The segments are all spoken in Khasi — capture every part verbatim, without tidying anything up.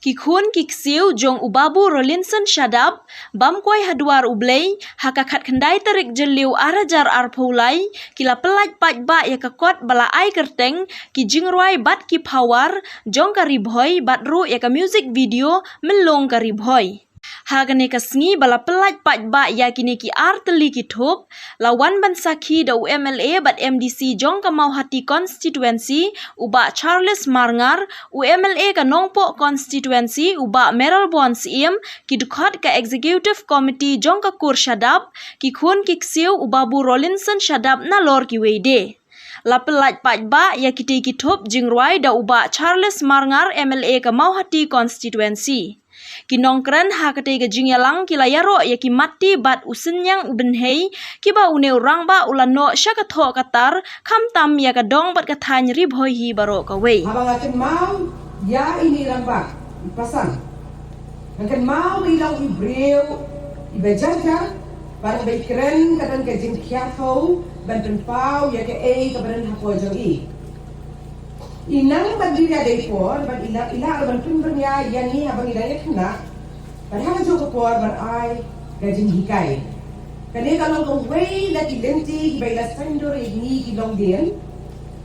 Ki khun ki ksiew jong u Babu Rolinson Shadap, bam kwai ha dwar U Blei, ha ka khatkhyndai tarik Jylliew ar hajar arphew lai, ki la pyllait paidbah ïa ka kot ba la ai kyrteng, Ki Jingrwai bad ki Phawar jong ka Ri Bhoi, bad ruh ïa ka music video, Myllung ka Ri Bhoi. Ha kane ka sngi ba la pyllait paidbah ïa kine ki ar tylli ki thup, la wan ban sakhi da u M L A bad M D C jong ka Mawhati Constituency, u Bah Charles Marngar, u M L A ka Nongpoh Constituency, u Bah Mayralborn Syiem, ki dkhot ka Executive Committee jong ka Kur Shadap, ki khun ki ksiew u Babu Rolinson Shadap nalor kiwei de. La pyllait paidbah ïa kitei ki thup jingrwai da u Bah Charles Marngar, M L A ka Mawhati Constituency. Ki nongkren ha katei ka jingïalang ki la ïaroh ïa ki matti bad u synñiang u bynhei, kiba une u rangbah u la noh sha ka thoh ka tar, khamtam ïa ka dong bad ka thaiñ Ri Bhoi hi baroh kawei. Haba nga kynmaw ïa ine i rangbah i pasang, nga kynmaw ba i long i briew iba jar jar, bad haba i kren ka don ka jingkhia thew ban pynpaw ïa kaei kaba don hapoh jong i. I nang ban dih ïa dei por, ban i la, i la ban pynbyrngia ïa ngi haba ngi dang ïa khynnah, ban ha kajuh ka por ban ai ka jinghikai. Kane ka long kawei na ki lynti kiba i la saiñdur ïa ngi ki longdien,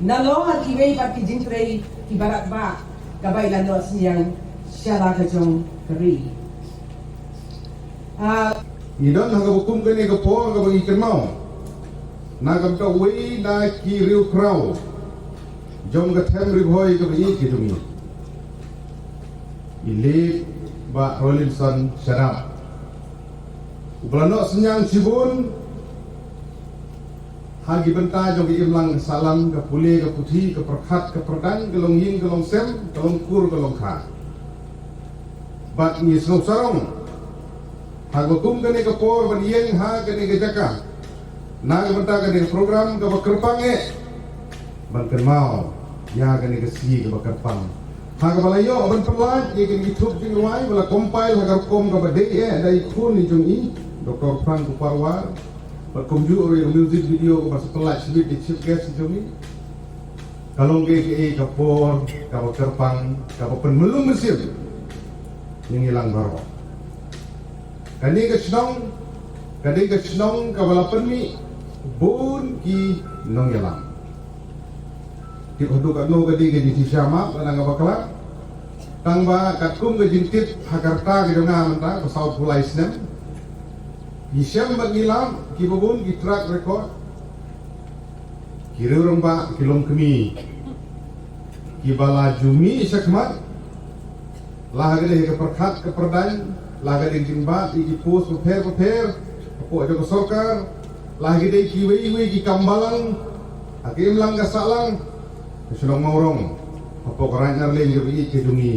nalor kiwei pat ki jingtrei kiba radbah, kaba i la noh synñiang sha la ka jong ka ri. Ah, ngi don ha kaba kum kane ka por kaba ngi kynmaw na ka bynta uwei na ki riewkhraw jong ka them Ri Bhoi kaba ïeit ka jong ngi. I late Bah Rolinson Shadap, uba la noh synñiang shibun ha ki bynta jong ka imlang ka sahlang, ka pule ka puthi, ka pyrkhat ka pyrdaiñ, ka longïing ka longsem, ka longkur ka longkha. Bad ngi sngewsarong ha kaba kum kane ka por ban ïeng ha kane ka jaka na ka bynta kane ka program kaba kyrpang eh, ban kynmaw ïa kane ka sngi kaba kyrpang. Ha kaba la ïoh ban pyllait ïa kine ki thup jingrwai ba la compile ha ka rukom kaba dei eh da i khun i jong i, Doktor Frank Kuparwar, bad kumjuh ruh ïa ka music video kaba sa pyllait shibit da i chief guest i jong i. Ka long kaei kaei ka por kaba kyrpang, kaba pynmlien mynsiem ïa ngi lang baroh. Kane ka shnong ka dei ka shnong kaba la pynmih bun ki nongïalam. Tip haduh katno ka dei ka jingshisha map lada nga bakla. Tang ba katkum ka jingtip ha ka rta ka jong nga mynta, ba sawphew lai snem ngi shem bad ngi lap kiba bun ki track record, ki riew rangbah, ki longkmie kiba la ju mih shakhmat, la ha ka dei ka pyrkhat ka pyrdaiñ, la ha ka dei ka jingbad ïa ki post bapher bapher hapoh jong ka sorkar, la ha ka dei kiwei kiwei ki kam balang ha ka imlang ka sahlang. Ka shnong Mawrong hapoh ka Raid Narleng kaba ïeit ka jong ngi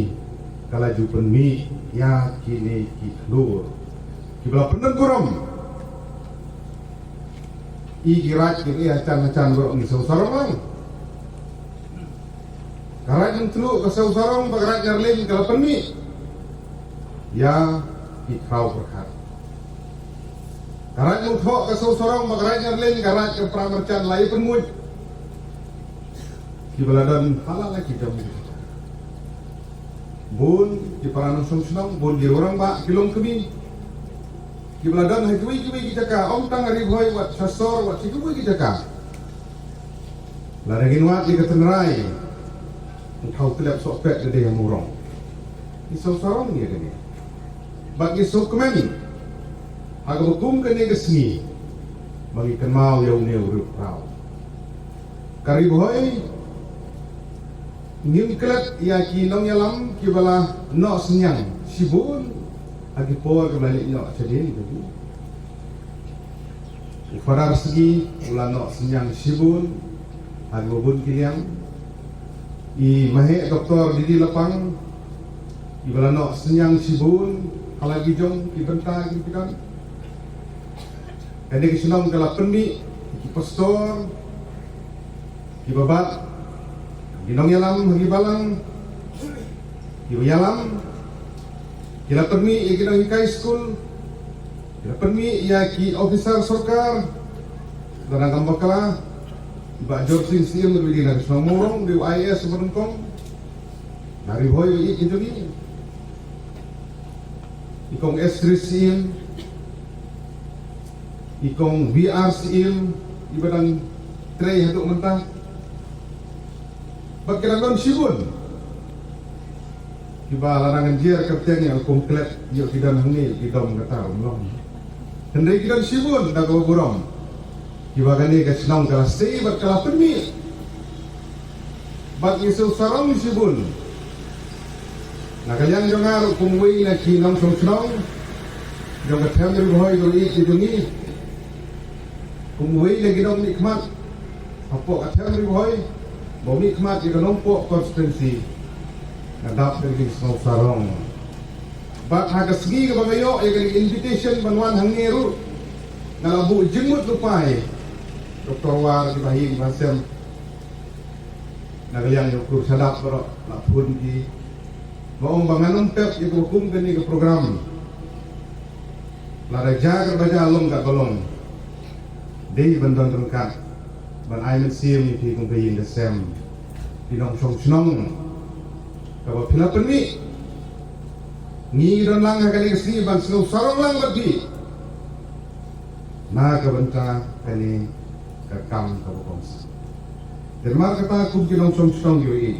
ka la ju pynmih ïa kine ki khlur kiba la pyndon burom ïa ki raid kiba ïeit ha jan ha jan baroh. Ngi sngewsarong lang. Ka Raid Lyngtluh ka sngewsarong ba ka Raid Narleng ka la pynmih ïa ki khraw pyrkhat. Ka Raid Lyngtluh ka sngewsarong ba ka Raid Narleng, ka Raid ka Pra Marjan la ïa pynmih kiba la don ha la la ki jong ki. Bun ki para nongshong shnong, bun ki riew rangbah, ki longkmie kiba la don ha kiwei kiwei ki jaka, ym tang ha Ri Bhoi, wat sha sor, wat sha kiwei ki jaka. Lada ngin wad ïa ka tynrai, ngi thaw tlep sohpet da dei ha Mawrong. Ngi sngewsarong ïa kane. Bad ngi sngewkmen ha kaba kum kane ka sngi ba ngi kynmaw ïa une u riewkhraw. Ka Ri Bhoi, ngim klet ïa ki nongïalam kiba la noh synñiang shibun ha ki por kiba la leit noh shadien. U Fadar Sngi u la noh synñiang shibun ha kiba bun ki liang. I Maheh Doktor D D Lapang iba la noh synñiang shibun ha la ki jong ki bynta ki bynta. Kane ka shnong ka la pynmih ki pastor kiba bat, ki nongïalam ha ki balang kiba ïalam, ki la pynmih ïa ki nonghikai skul, ki la pynmih ïa ki officer sorkar. Lada ngam bakla, i Bah Jorsing Syiem ruh i dei na ka shnong Mawrong, dei u I A S uba nyngkong na Ri Bhoi ba ïeit ka jong ngi. Kong Estri Syiem, i Kong V R Syiem, i ba dang trei haduh mynta. Bad ki dang don shibun kiba la dang ngan jer ka tiang ïa u kong klet, ïa ki don hangne, ïa ki dom kata um long. Hynrei ki don shibun da kaba burom kiba kane ka shnong ka la sei bad ka la pynmih. Bad ngi sngewsarong shibun na ka liang jong nga ruh kum uwei na ki nongshong shnong jong ka them Ri Bhoi ka ïeit ka jong ngi, kum uwei na ki nongmihkhmat hapoh ka them Ri Bhoi ba mihkhmat ïa ka Nongpoh constituency. Nga dap ka jingsngewsarong. Bad ha ka sngi kaba nga ïoh ïa ka invitation ban wan hangne ruh, nga la buh jingmut lypa. Doktor War, kiba ha ïing ba ha sem, na ka liang jong u Kur Shadap baroh la phone ki ba ong ba ngan ym pep ïa ka kum kane ka program. Lada jia katba jia, long katba long, dei ban don ryngkat ban ai mynsiem ïa phi kum ka ïing ka sem, phi nongshong shnong kaba phi la pynmih. Ngi don lang ha kane ka sngi ban sngewsarong lang bad phi na ka bynta kane ka kam kaba kongsan. Te namar kata, kum ki nongshong shnong kiba ïeit,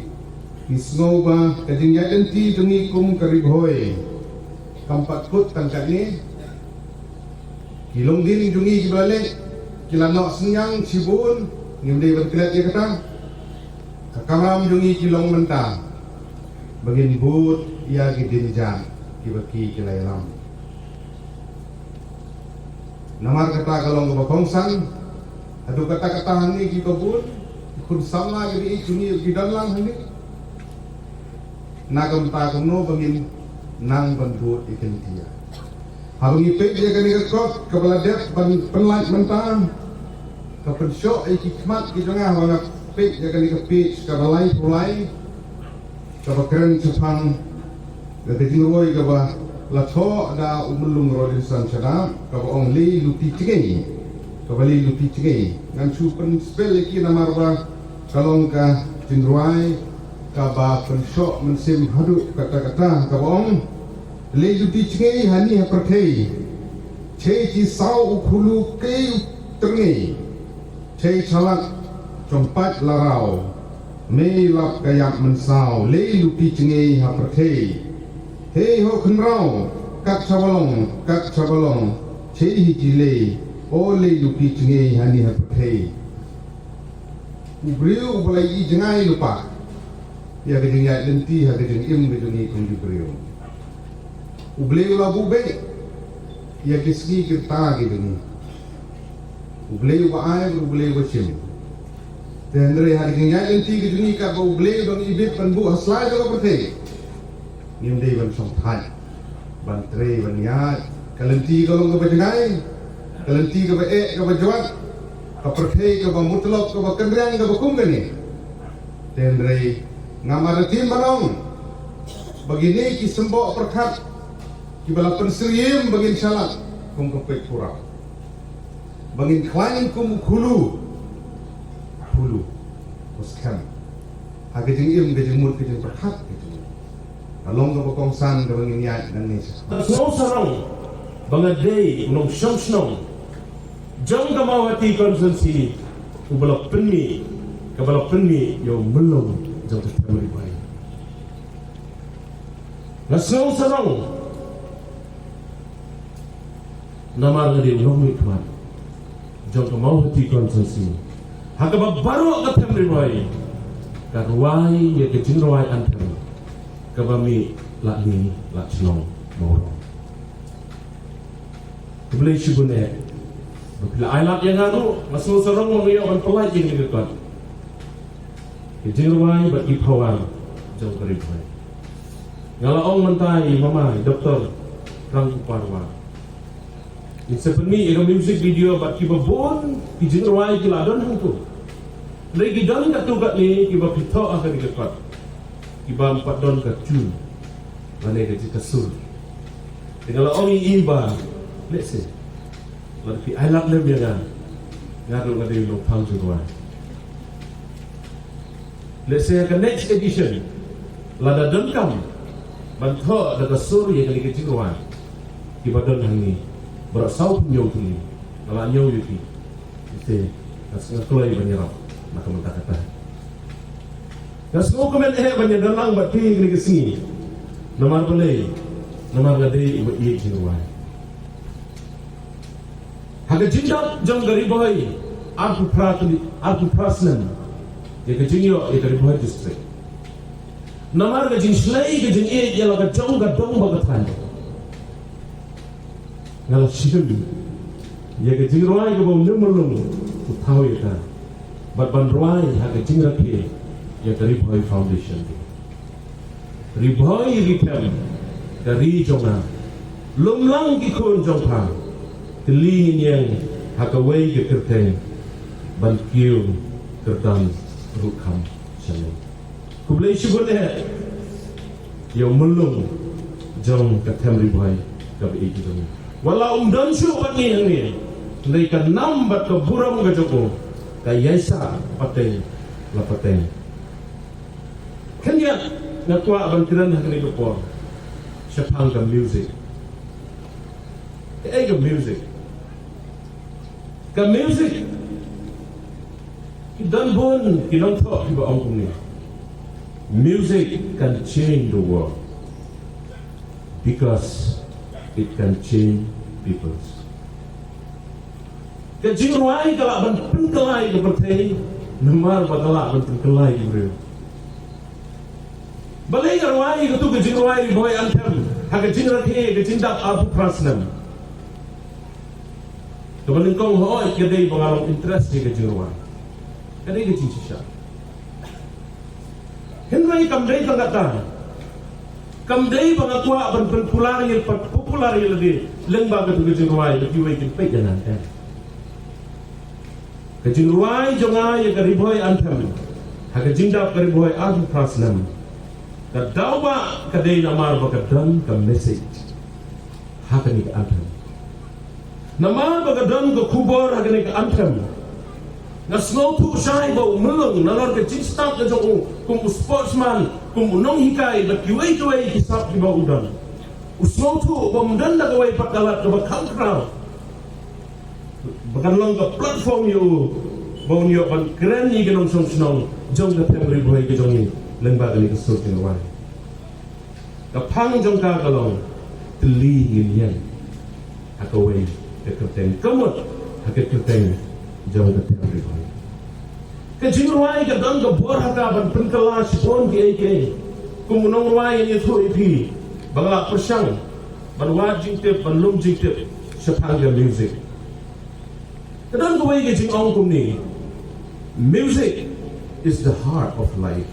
ngi sngew ba ka jingïaid lynti jong ngi kum ka Ri Bhoi kam pat kut tang katne. Ki longdien jong ngi kiba la leit ki la noh synñiang shibun, ngim dei ban klet ïa kata. Ka kamram jong ngi ki long mynta ba ngin bud ïa ki dienjat kiba ki ki la ïalam. Namar kata ka long kaba kongsan. Haduh katta katta hangne kiba bun, ki khun samla kiba ïeit jong ngi ki don lang hangne. Na ka bynta kumno ba ngin nang ban bud ïa ki lynti. Haba ngi peit ïa kane ka kot kaba la dep ban pynlait mynta, ka pynshoh ïa ki khmat ki jong nga haba nga peit ïa kane ka page kaba laiphew lai, kaba kren shaphang da ka jingrwai kaba la thoh da u Myllung Robinson Shadap, kaba ong Lei Luti Jngai. Kaba Lei Luti Jngai. Ngan shu pynspell ïa ki namar ba ka long ka jingrwai kaba pynshoh mynsiem haduh katta katta, kaba ong: Lei luti jngai hani ha pyrthei. Chei chi saw u khulu kei u tyrngei. Chei chalat chongpait la raw. Mei lap ka ïap mynsaw, lei luti jngai ha pyrthei. Hei ho khynraw, kat cha ba long, kat cha ba long, chei hi chi lei, o lei luti jngai hani ha pyrthei. U briew uba la ïohi jngai lypa ïa ka jingïaid lynti ha ka jingim ka jong ngi kum ki briew. U Blei u la buh beit ïa ki sngi ki rta ki jong ngi. U Blei uba ai bad u Blei uba shim. Te hynrei ha ka jingïaid lynti ka jong ngi katba u Blei u dang ibit ban buh ha sla jong ka pyrthei, ngim dei ban shongthait ban trei ban ïaid. Ka lynti ka long kaba jngai, ka lynti kaba eh kaba jwat, ka pyrthei kaba mutlop kaba kynriang kaba kum kane. Te hynrei ngam artatien ban ong ba kine ki symboh pyrkhat kiba la pynsyriem ba ngin shalat kum ka peit pura, ba ngin khlaiñ kum u khulu, khulu, u skhem ha ka jingim ka jingmut ka jingpyrkhat ka jingim. Ka long kaba kongsan kaba ngin ïaid nangne sha. Nga sngewsarong ba nga dei u nongshong shnong jong ka Mawhati constituency uba la pynmih, kaba la pynmih ïa u Myllung jong ka Them Ri Bhoi. Nga sngewsarong namar nga dei u nongmihkhmat jong ka Mawhati constituency, ha kaba baroh ka Them Ri Bhoi ka rwai ïa ka jingrwai anthem kaba mih la ïing la shnong Mawrong. Khublei shibun eh ba phi la ailad ïa nga ruh. Nga sngewsarong ba nga ïoh ban pynlait ïa kane ka kot, ka jingrwai bad ki phawar jong ka Ri Bhoi. Nga la ong mynta ïa i mama, i Doktor Rangkupar War, in sa pynmih ïa ka music video bad kiba bun ki jingrwai ki la don hangto. Hynrei ki don katto katne kiba phi thoh ha kane ka kot kiba ym pat don ka tune lane ka jingkasur. Te nga la ong ïa i ba lehse lada phi ailad lem ïa nga, nga ruh nga dei u nongphang jingrwai. Lehse ha ka next edition lada donkam ban thoh da ka sur ïa kane ka jingrwai, Ki ba don hangne, baroh saw phew tylli nga la ñiew ïa ki. Te nga sngew kloi ban ïarap na ka bynta kata. Nga sngew kumne eh ban ïadon lang bad phi ha kane ka sngi. Namar balei? Namar nga dei uba ïeit jingrwai. Ha ka jingdap jong ka Ri Bhoi arphew phra tylli, arphew phra snem ïa ka jingïoh ïa ka Ri Bhoi District. Namar ka jingshlei ka jingïeit ïa la ka jong ka dong bad ka thaiñ. Nga la shim ïa ka jingrwai kaba u Nimulung u thaw ïa ka bad ban rwai ha ka jingrakhe ïa ka Ri Bhoi Foundation. Ri Bhoi ri them ka ri jong nga, lum lang ki khun jong pha, tylli ngin ïeng ha kawei ka kyrteng ban kiew kyrdan ruh kham shaleng. Khublei shibun eh ïa u Mulung jong ka them Ri Bhoi kaba ïeit jong ngi. Wat la um don shuh bad ngi hangne, hynrei ka nam bad ka burom ka jong u ka ïaisah pateng la pateng. Khyndiat nga kwah ban kren ha kane ka por shaphang ka music. Kaei ka music? Ka music, ki don bun ki nongthoh kiba ong kumne: Music can change the world because it can change people's. Ka jingrwai ka lah ban pynkylla ïa ka pyrthei namar ba ka lah ban pynkylla ïa ki briew. Balei nga rwai ïa katu ka jingrwai Ri Bhoi Anthem ha ka jingrakhe ka jingdap arphew phra snem? Kaba nyngkong, hooid, ka dei ba nga long interest ïa ka jingrwai. Ka dei ka jingshisha. Hynrei kam dei tang kata. Kam dei ba nga kwah ban pynpopular ïa, popular ïa lade lyngba katu ka jingrwai ba kiwei kin peit ïa nga, em. Ka jingrwai jong nga ïa ka Ri Bhoi Anthem ha ka jingdap ka Ri Bhoi arphew phra snem, ka daw ba ka dei namar ba ka don ka message ha kane ka anthem. Namar ba ka don ka khubor ha kane ka anthem, nga sngewthuh shai ba u Mulung, nalor ka jingstad ka jong u kum u sportsman, kum u nonghikai bad kiwei kiwei ki sap kiba u don, u sngewthuh ba um don da kawei pat ka lad kaba kham khraw ba kan long ka platform ïa u ba un ïoh ban kren ïa ki nongshong shnong jong ka them Ri Bhoi ka jong ngi lyngba kane ka sur jingrwai. Ka phang jong ka ka long tylli ngin ïeng ha kawei ka kyrteng, ka mut ha ka kyrteng jong ka them Ri Bhoi. Ka jingrwai ka don ka bor ha ka ban pynkylla shibun kiei kiei. Kum u nongrwai ngan ïathuh ïa phi ba nga la pyrshang ban wad jingtip, ban lum jingtip shaphang ka music. Ka don kawei ka jingong kumne: Music is the heart of life.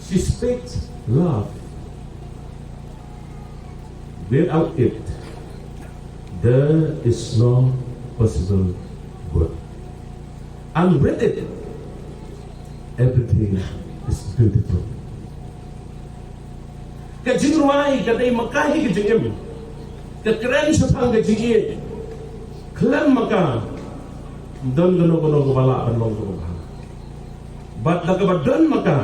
She speaks love. Without it, there is no possible good. And with it, everything is beautiful. Ka jingrwai ka dei ma ka hi ka jingim. Ka kren shaphang ka jingïeit. Khlem ma ka, ym don kano kano kaba lah ban long kaba bha. Bad da kaba don ma ka,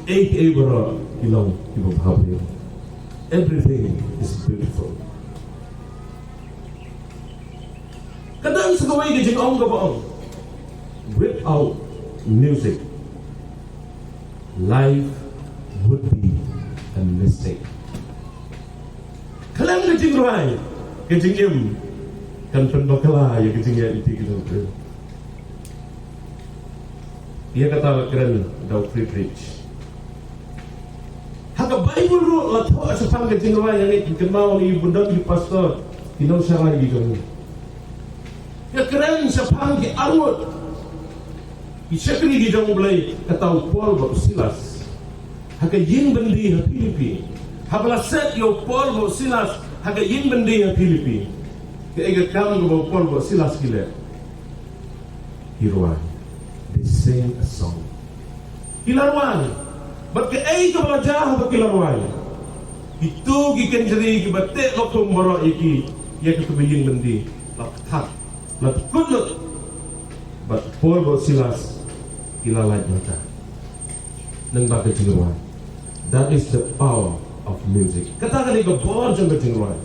ei ei baroh ki long kiba bha briew. Everything is beautiful. Ka don sa kawei ka jingong kaba ong: Without music, life would be a mistake. Khlem ka jingrwai, ka jingim kan pynbakla ïa ka jingïaid lynti ka jong u briew. Ïa kata la kren da u Friedrich. Ha ka Baibl ruh la thoh shaphang ka jingrwai, ïa ngi kynmaw ïa u, bun don ki pastor, ki nongshakri ki jong ngi. Ka kren shaphang ki arngut, ki shakri ki jong U Blei, kata u Paul bad u Silas. Ha ka ïing byndi ha Philippi. Haba la set ïa u Paul bad u Silas ha ka ïing byndi ha Philippi, kaei ka kam kaba u Paul bad u Silas ki leh? Ki rwai. They sang a song. Ki la rwai. Bad kaei kaba la jia haba ki la rwai? Kito ki kynjri kiba teh bakhum baroh ïa ki, ïa kito ki ïing byndi, la pynthak, la pynkut lut. Bad Paul bad Silas ki la lait bynta. Nang ba ka jingrwai. That is the power of music. Kata ka dei ka bor jong ka jingrwai.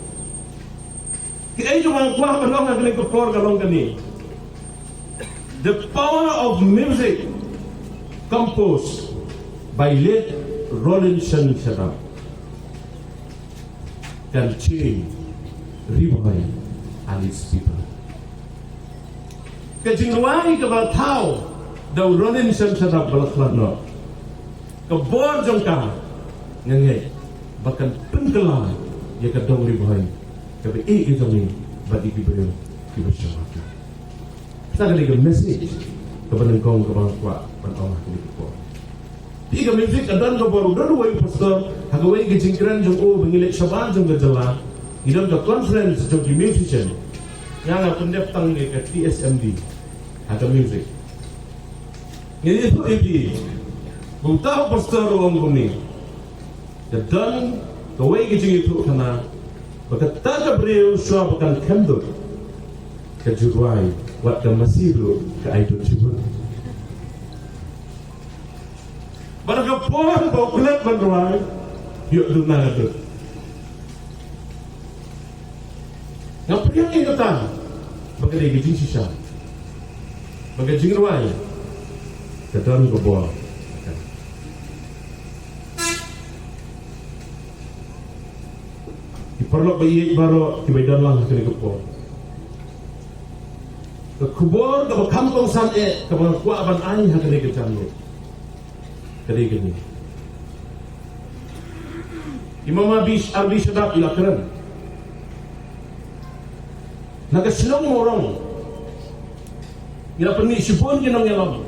Kaei kaba nga kwah ban ong ha kane ka por ka long kane. The power of music composed by late Rollin Shanshadap can change Ri Bhoi and its people. Ka jingrwai kaba thaw da u Rollin Shanshadap ba la khlad noh. Ka bor jong ka, nga ngeit ba kan pynkylla ïa ka dong Ri Bhoi kaba ïeit ka jong ngi bad ïa ki briew kiba sngewbha. Kata ka dei ka message kaba nyngkong kaba nga kwah ban ong ha kane ka por. Te ka music ka don ka bor, u don uwei u pastor ha kawei ka jingkren jong u ba ngi leit shabar jong ka jylla, ngi don ka conference jong ki musician. Nga nga pyndep tang ïa ka T S M D ha ka music. Ngi ïathuh ïa phi ba uta u pastor u ong kumne. Ka don kawei ka jingïathuhkhana ba kata ka briew shuwa ba kan khyndud ka ju rwai, wat ka masi ruh ka ai dud shibun. Bad ka por ba u klet ban rwai, ïoh duna ka dud. Nga pdiang ïa kata ba ka dei ka jingshisha, ba ka jingrwai ka don ka bor. Ki paralok ba ïeit baroh kiba ïadon lang ha kane ka por, ka khubor kaba kham kongsan eh kaba nga kwah ban ai ha kane ka janmiet ka dei kane. I Mama Bish, R B Shadap i la kren. Na ka shnong Mawrong ngi la pynmih shibun ki nongïalam,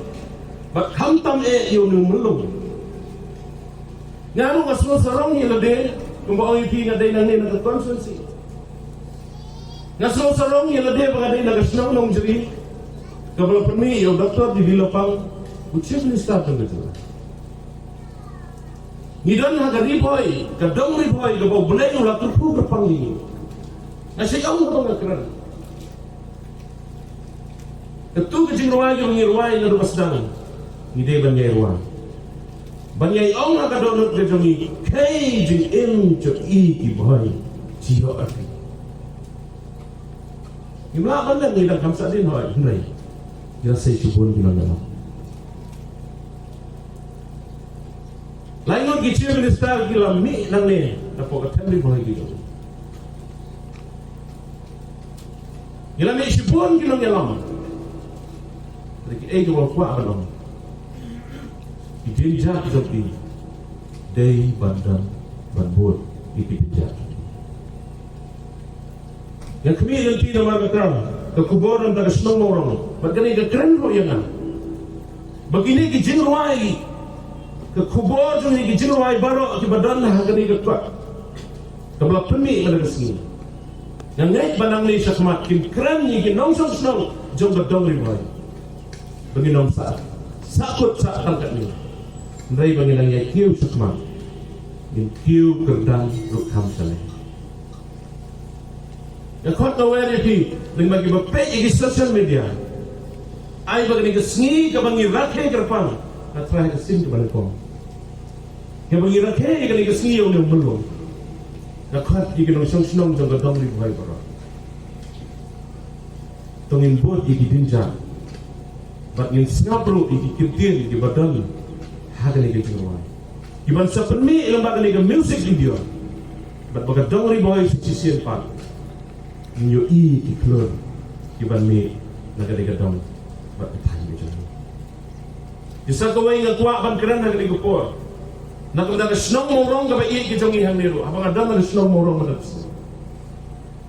bad khamtam eh ïa une u myllung. Nga ruh nga sngew sarong ïa lade, kumba ong ïa phi nga dei nangne na ka constituency. Nga sngew sarong ïa lade ba nga dei na ka shnong Nongjri, kaba la pynmih ïa u Doctor D D Lapang, u Chief Minister jong ka jylla. Ngi don ha ka Ri Bhoi, ka dong Ri Bhoi kaba U Blei u la kyrkhu kyrpang ïa ngi. Nga shait ong haba nga kren. Katu ka jingrwai jong ngi, rwai naduh ba sdang, ngi dei ban ïai rwai, ban ïai ong ha ka dohnud ka jong ngi, khie jingim jong i ki Bhoi, jia arti. Ngim lah ban leh, ngi dang kham sah dien hoi, hynrei ngi la sei shibun ki nongïalam. Lai ngut ki Chief Minister ki la mih nangne napoh ka them Ri Bhoi ki jong. Ngi la mih shibun ki nongïalam. Hynrei kiei kiba nga kwah ban ong, ki dienjat jong ki dei ban don, ban bud ïa ki dienjat. Nga khmih lynti namar kata ka khubor na ka shnong Mawrong, bad kane ka kren ruh ïa nga, ba kine ki jingrwai, ka khubor jong kine ki jingrwai baroh kiba don ha kane ka kot, kaba la pynmih mynta ka sngi, nga ngeit ba nangne shakhmat kin kren ïa ki nongshong shnong jong ka dong Ri Bhoi, ba ngin ym sah, sahkut sah tang katne, hynrei ba ngin nang ïai kiew shakhmat, ngin kiew kyrdan ruh kham shalei. Nga khot kawei ïa phi, lyngba kiba peit ïa ki social media, ai ba kane ka sngi kaba ngi rakhe kyrpang, nga trai ha ka sien kaba nyngkong, kaba ngi rakhe ïa kane ka sngi ïa une u myllung, nga khot ïa ki nongshong shnong jong ka dong Ri Bhoi baroh, to ngin bud ïa ki dienjat, bad ngin sngap ruh ïa ki kyntien kiba don ha kane ka jingrwai, kiban sa pynmih lyngba kane ka music video, bad ba ka dong Ri Bhoi sa shisien pat ngin ïohi ki khlur kiban mih na kane ka dong bad ka thaiñ ka jong ngi. Te sa kawei nga kwah ban kren ha kane ka por, na ka bynta ka shnong Mawrong kaba ïeit ka jong ngi hangne ruh, haba nga don na ka shnong Mawrong mynta ka sngi,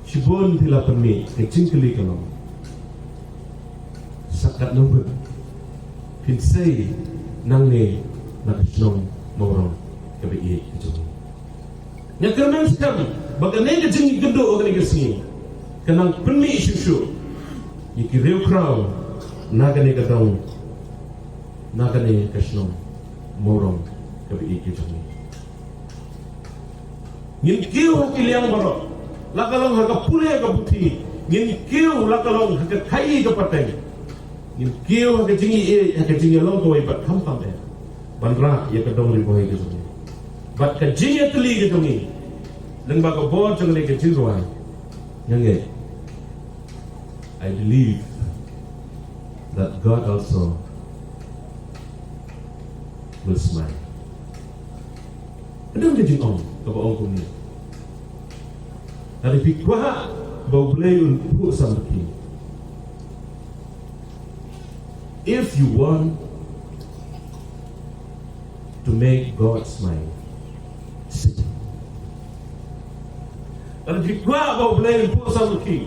shibun phi la pynmih ka jingkylli ka long, sa katno ngut phin sei nangne na ka shnong Mawrong kaba ïeit ka jong ngi. Nga kyrmen skhem ba kane ka jingïakynduh ha kane ka sngi kan nang pynmih shuh shuh ïa ki riewkhraw na kane ka dong, na kane ka shnong Mawrong kaba ïeit ka jong ngi. Ngin kiew ha ki liang baroh, la ka long ha ka pule ka puthi, ngin kiew la ka long ha ka khaii ka pateng, ngin kiew ha ka jingïeit, ha ka jingïalong kawei bad khamtam eh, ban rah ïa ka dong Ri Bhoi ka jong ngi. Bad ka jingïatylli ka jong ngi lyngba ka bor jong kane ka jingrwai, nga ngeit, I believe that God also will smile. Ka don ka jingong kaba ong kumne: Lada phi kwah ba U Blei un phuh sam ïa phi, if you want to make God smile, sit. Lada phi kwah ba U Blei un phuh sam ïa phi,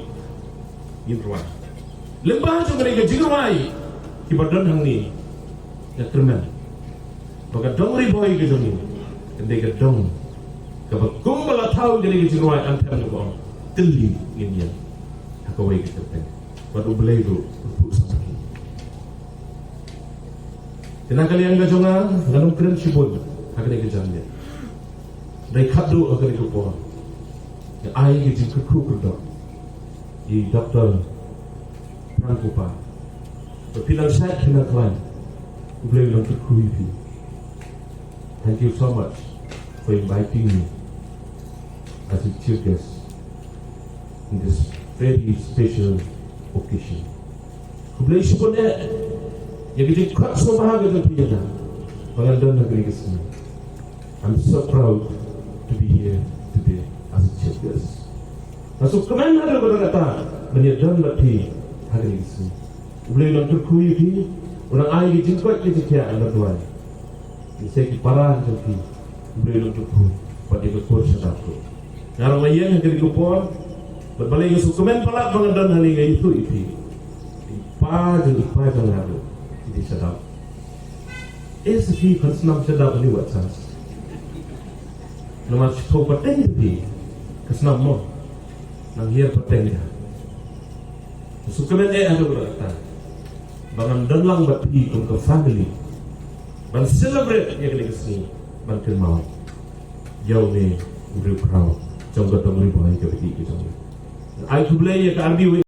ngin rwai. Lyngba jong kane ka jingrwai, kiba don hangne, nga kyrmen ba ka dong Ri Bhoi ka jong ngi kan dei ka dong kaba kumba la thaw ïa kane ka jingrwai anthem kaba ong, tylli ngin ïeng ha kawei ka kyrteng. Bad U Blei ruh un phuh sam ïa phi. Te na ka liang ka jong nga, ngan ym kren shibun ha kane ka janmiet. Hynrei khatduh ha kane ka por, nga ai ka jingkyrkhu kyrdoh ïa i Doctor Pran Kupa. Ba phi nang shait, phi nang khlaiñ, U Blei u nang kyrkhu ïa phi. Thank you so much for inviting me as a chief guest in this very special occasion. Khublei shibun eh ïa ka jingkhot sngewbha ka jong phi ïa nga ba ngan don ha kane ka sngi. I'm so proud to be here today as a chief guest. Nga sngewkmen haduh katta katta ban ïa don bad phi ha kane ka sngi. U Blei u nang kyrkhu ïa phi, u nang ai ka jingkoit ka jingkhiah, ngan duwai. Ïa ki para jong phi, U Blei u nang kyrkhu bad ïa ka kur shadap ruh. Nga ruh nga ïeng ha kane ka por bad balei nga sngewkmen palat ba ngan don hangne, nga ïathuh ïa phi. I pa jong i pa jong nga ruh i dei shadap. Eh, sa phi, khun snam shadap, hangne wat chance. Namar shu thew pateng phi ka snam mo, nang hiar pateng ïa. Sngewkmen eh haduh katta ba ngan don lang bad phi kum ka family ban celebrate ïa kane ka sngi, ban kynmaw ïa une u riewkhraw jong ka dong Ri Bhoi kaba ïeit ka jong ngi. Ai khublei ïa ka army.